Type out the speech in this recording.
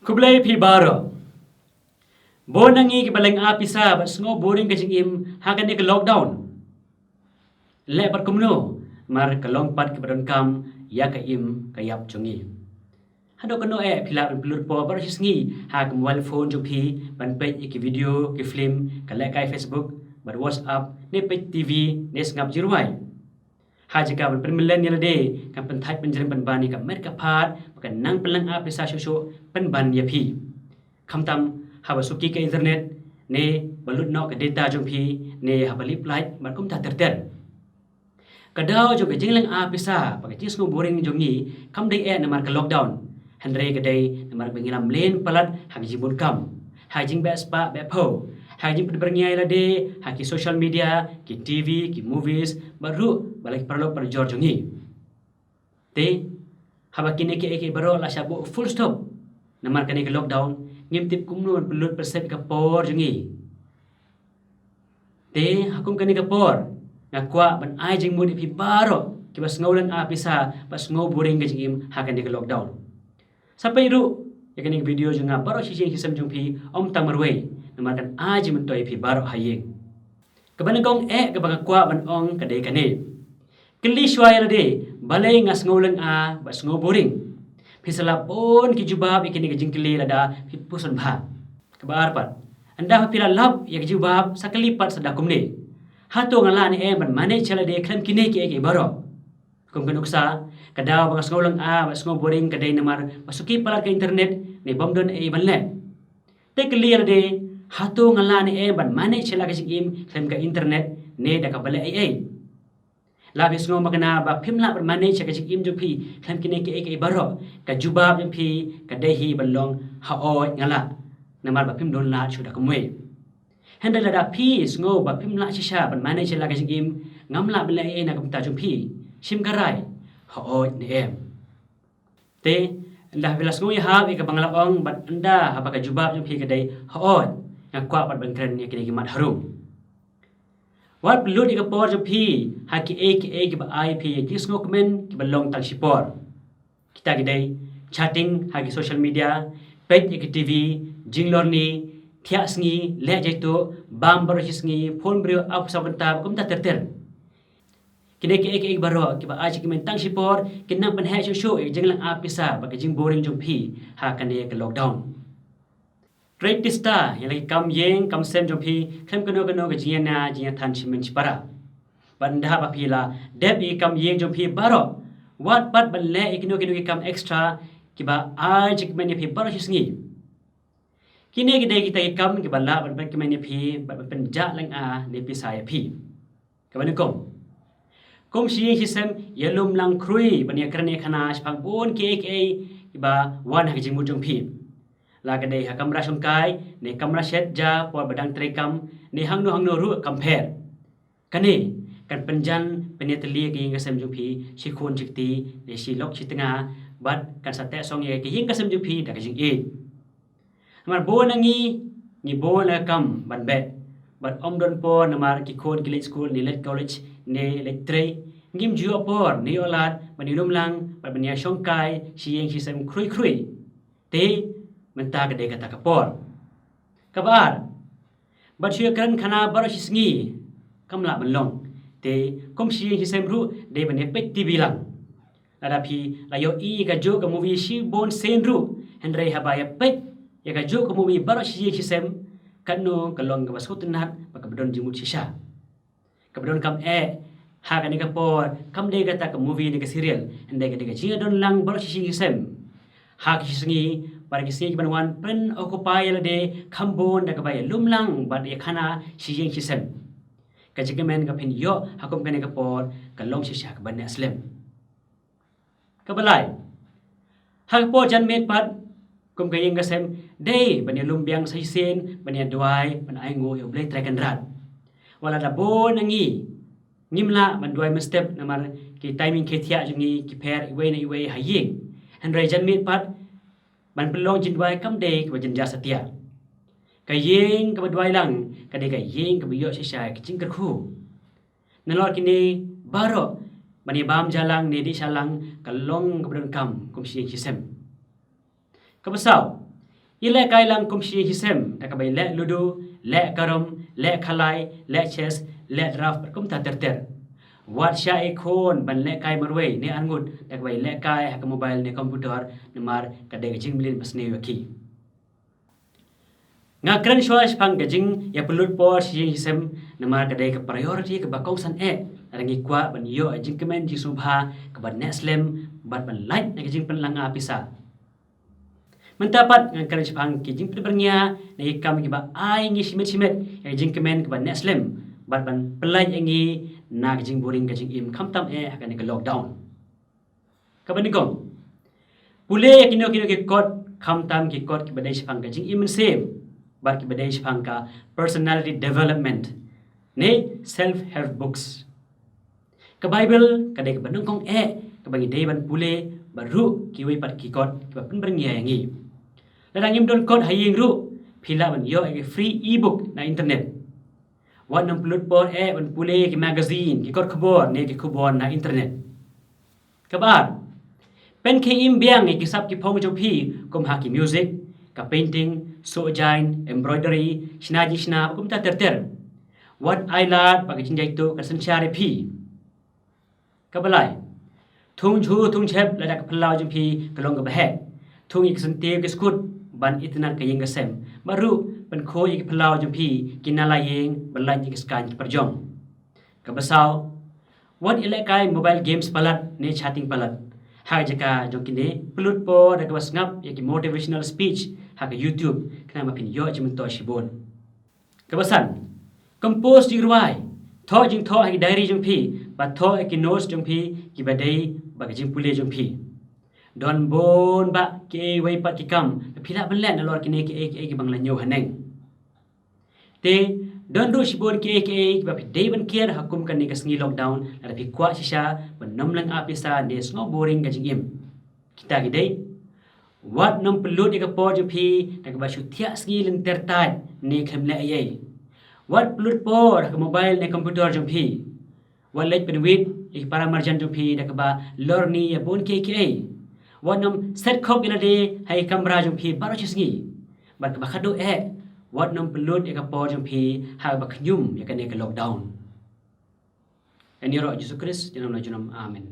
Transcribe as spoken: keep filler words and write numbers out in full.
Khublei phi baroh. Bun na ngi kiba leng ap pisa bad sngew boring ka jingim ha kane ka lockdown. Leh pat kumno, namar ka long pat kaba donkam ïa ka im ka ïap jong ngi. Haduh katno eh phi lah ban pynlut por baroh shi sngi ha ka mobile phone jong phi ban peit ïa ki video, ki film, ka lehkai Facebook, bad WhatsApp, ne peit TV, ne sngap jingrwai. Ha jaka ban pynmlien ïa lade, kan pynthait pynjrem pynban ïa ka met ka phad, ba kan nang pynleng ap pisa shuh shuh pynban ïa phi. Khamtam haba suki ka internet, ne ba lut noh ka data jong phi, ne haba lip light bad kumta ter ter. Ka daw jong ka jingleng ap pisa bad ka jingsngew boring jong ngi kam dei eh namar ka lockdown. Hynrei ka dei namar ba ngi la mlien palat ha ka jingbun kam, ha ka jingbeh spah beh phew, ha ka jingpynbyrngia ïa lade ha ki social media, ki TV, ki movies, bad ruh bad la ki paralok parajor jong ngi. Te haba kine kiei kiei baroh la shah buh full stop namar kane ka lockdown, ngim tip kumno ban pynlut pynsep ïa ka por jong ngi. Te ha kum kane ka por, nga kwah ban ai jingmut ïa phi baroh kiba sngew leng ap pisa bad sngew boring ka jingim ha kane ka lockdown. Sa peit ruh ïa kane ka video jong nga baroh shi ïing shi sem jong phi, ym tang marwei, namar kan ai jingmyntoi ïa phi baroh ha ïing. Kaba nyngkong eh kaba nga kwah ban ong ka dei kane. Kylli shuwa ïa lade, balei nga sngew leng ap bad sngew boring. Phin sa lap bun ki jubab ïa kine ki jingkylli lada phi puson bha. Kaba ar pat, ynda phi la lap ïa ki jubab, sa kylli pat sa da kumne: Hato nga lah ne em ban manage ïa lade khlem kine kiei kiei baroh? Kum ka nuksa, ka daw ba nga sngew leng ap bad sngew boring ka dei namar ba suki palat ka internet, ne bym don ei ban leh. Te kylli ïa lade, hato nga lah ne em ban manage ïa la ka jingim khlem ka internet, ne da kaba leh ei ei? La phi sngew makna ba phim lah ban manage ïa ka jingim jong phi khlem kine kiei kiei baroh, ka jubab jong phi ka dei hi ban long: Hooid nga lah, namar ba phim don lad shuh da kumwei. Hynrei lada phi sngew ba phim lah shisha ban manage ïa la ka jingim, ngam lah ban leh ei ei na ka bynta jong phi, shim ka rai: Hooid ne em? Te ynda phi la sngew ïahap ïa kaba nga la ong, bad ynda haba ka jubab jong phi ka dei hooid, nga kwah pat ban kren ïa kine ki mat harum. Wat pynlut ïa ka por jong phi ha kiei kiei kiba ai phi ïa ki jingsngewkmen kiba long tang shipor. Kita ki dei chatting ha ki social media, peit ïa ki TV, jinglorni, thiah sngi, leh jaituh, bam baroh shi sngi, phone briew arphew saw kynta, kumta ter ter. Kine kiei kiei baroh kiba ai jingkmen tang shipor kin nang pynheh shuh shuh ïa ka jingleng ap pisa bad ka jingboring jong phi ha kane ka lockdown. Trei tista ïa la ki kam ïing kam sem jong phi khlem kano kano ka jingïana jingïathan shimen shipara. Bad ynda ba phi la dep ïa ki kam ïing jong phi baroh, wat pat ban leh ïa kino kino ki kam extra kiba ai jingkmen ïa phi baroh shi sngi. Kine ki dei kita ki kam kiba lah ban pynkmen ïa phi bad ban pynjah leng ap ne pisa ïa phi. Kaba nyngkong, kum shi ïing shi sem, ïalum lang khrui ban ïakren ïakhana shaphang bun kiei kiei kiba wan ha ka jingmut jong phi. La ka dei ha kamra shongkai ne kamra shet, ja por ba dang trei kam, ne hangno hangno ruh kam pher. Kane kan pynjan pynïatylli ïa ka ïing ka sem jong phi shi khun shi kti, ne shi lok shi tnga, bad kan sa teh song ïa ka ïing ka sem jong phi da ka jingïeit. Namar bun na ngi, ngi bun la ka kam ban beh, bad ym don por namar ki khun ki leit skul ne leit college ne leit trei, ngim ju ïoh por ne ïoh lad ban ïalum lang bad ban ïashongkai shi ïing shi sem khrui khrui. Te mynta ka dei kata ka por. Kaba ar, bad shu ïakren khana baroh shi sngi kam lah ban long. Te kum shi ïing shi sem ruh dei ban ïapeit TV lang. Lada phi la ïohi ïa kajuh ka movie shibun sien ruh, hynrei haba ïapeit ïa kajuh ka movie baroh shi ïing shi sem, katno ka long kaba sngewtynnat bad kaba don jingmut shisha. Kaba donkam eh ha kane ka por kam dei kata ka movie ne ka serial, hynrei ka dei ka jingïadon lang baroh shi ïing shi sem. Ha ki sngi, bad ki sngi kiban wan, pyn occupy ïa lade kham bun da kaba ïalum lang bad ïakhana shi ïing shi sem. Ka jingkmen ka phin ïoh ha kum kane ka por ka long shisha kaba neh slem. Kaba lai, ha ka por janmiet pat, kum ka ïing ka sem, dei ban ïalum biang sa shisien, ban ïaduwai, ban ainguh ïa U Blei Trai Kynrad. Wat la da bun na ngi ngim lah ban duwai mynstep namar ki timing khein thiah jong ngi ki pher iwei na iwei ha ïing, hynrei janmiet pat ban pynlong jingduwai kam dei kaba jynjar satia. Ka ïing kaba duwai lang ka dei ka ïing kaba ïoh shisha ïa ka jingkyrkhu. Nalor kine baroh, ban ïabam ja lang ne dih shah lang ka long kaba donkam kum shi ïing shi sem. Kaba saw, Ïalehkai lang kum shi ïing shi sem da kaba ïaleh ludo, leh karom, leh khalai, leh chess, leh draft bad kumta ter ter. Wat shah ïakhun ban lehkai marwei ne arngut da kaba ïalehkai ha ka mobile ne computer, namar ka dei ka jingmlien basniew ïa ki. Nga kren shuwa shaphang ka jingïapynlut por shi ïing shi sem namar ka dei ka priority kaba kongsan eh, lada ngi kwah ban ïoh ïa ka jingkmen jingsngewbha kaba neh slem bad ban lait na ka jingpynlanga pisa. Mynta pat ngan kren shaphang ki jingpynbyrngia na ki kam kiba ai ngi shimet shimet ïa ka jingkmen kaba neh slem bad ban pynlait ïa ngi na ka jingboring ka jingim, khamtam eh ha kane ka lockdown. Kaba nyngkong, pule ïa kino kino ki kot, khamtam ki kot kiba dei shaphang ka jingim mynsiem bad kiba dei shaphang ka personality development ne self help books. Ka Bible ka dei kaba nyngkong eh kaba ngi dei ban pule, bad ruh kiwei pat ki kot kiba pynbyrngia ïa ngi. Lada ngim don kot ha ïing ruh, phi lah ban ïoh ïa ki free ebook na internet. Wat nang pynlut por eh ban pule ïa ki magazine, ki kot khubor ne ki khubor na internet. Kaba ar, pynkhie im biang ïa ki sap ki phong jong phi, kum ha ki music, ka painting, soh jain, embroidery, shna jingshna bad kumta ter ter. Wat ai lad ba ka jingjaituh kan synshar ïa phi. Kaba lai, thung jhu thung jhep lada ka phyllaw jong phi ka long kaba heh. Thung ïa ki syntiew ki skhut ban itynnad ka ïing ka sem, bad ruh pynkhuid ïa ki phyllaw jong phi ki nala ïing ban lait ïa ki skaiñ ki pyrjong. Kaba saw, wat ïalehkai mobile games palat ne chatting palat. Ha ka jaka jong kine, pynlut por da kaba sngap ïa ki motivational speech ha ka YouTube, khnang ba phin ïoh jingmyntoi shibun. Kaba san, compose jingrwai, thoh jingthoh ha ki diary jong phi bad thoh ïa ki notes jong phi kiba dei bad ka jingpule jong phi. Don bun bah kiwei pat ki kam ba phi lah ban leh nalor kine kiei kiei kiba ngi la ñiew haneng. Te don ruh shibun kiei kiei kiba phi dei ban kiar ha kum kane ka sngi lockdown lada phi kwah shisha ban ym lynga pisa ne sngew boring ka jingim. Kita ki dei, wat nym pynlut ïa ka por jong phi da kaba shu thiah sngi lynter tait ne khlem leh ei ei. Wat pynlut por ha ka mobile ne computer jong phi. Wat leit pynwit ïa ki para marjan jong phi da kaba lorni ïa bun kiei kiei. Wat nym set khop ïa lade ha ïa ka kamra jong phi baroh shi sngi. Bad kaba khatduh eh, wat nym pynlut ïa ka por jong phi ha kaba khñium ïa kane ka lockdown. Ha ka kyrteng u Jisu Khrist, junom la junom, amen.